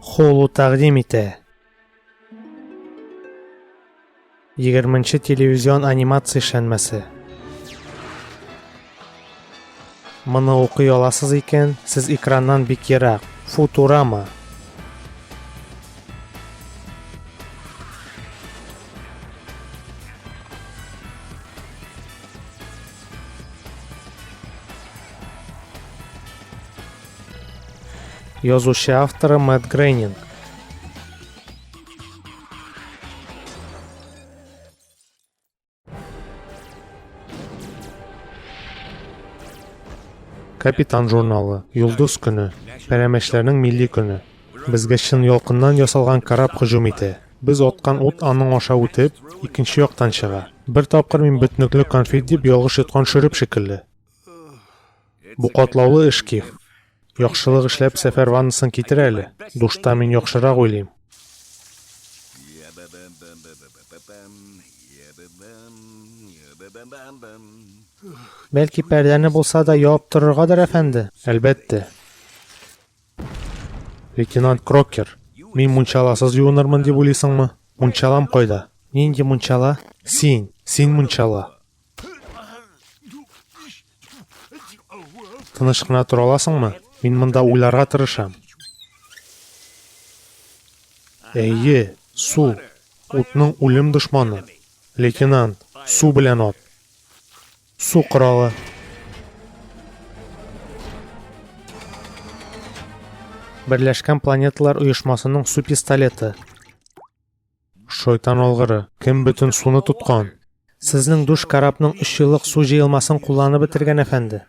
Hulu тәкъдим итә. 20 телевизион анимация эшләнмәсе. Моны укый аласыз икән, сез экраннан бик ерак. Футурама. Язучы авторы Мэтт Грейнинг. Капитан журналы, Йолдыз көне, пәрәмәчләрнең милли көне. Безгә чын ялкыннан ясалган кораб һөҗүм итә. Без аткан ут аның аша үтеп, икенче яктан чыга. Бер тапкыр мин бөтнекле конфет дип ялгыш йоткан шөреп шикелле. Бу катлаулы эш, Киф. Яхшылык эшләп сәфәр ваннасын китер әле. Душта мин яхшырак уйлыйм. Бәлки пәрдәне булса да ябып торыргадыр, әфәнде? Әлбәттә. Лейтенант Крокер, мин мунчаласыз юынырмын дип уйлыйсыңмы? Мунчалам кайда? Нинди мунчала? Син, син мунчала. Тыныч кына тора аласыңмы? Мин монда уйларга тырышам. Әйе, су. Утның үлем дошманы. Лейтенант, су белән ат. Су коралы. Берләшкән планеталар оешмасының су пистолеты. Шайтан алгыры, кем бөтен суны тоткан? Сезнең душ корабның өч еллык су җыелмасын кулланып бетергән, әфәнде.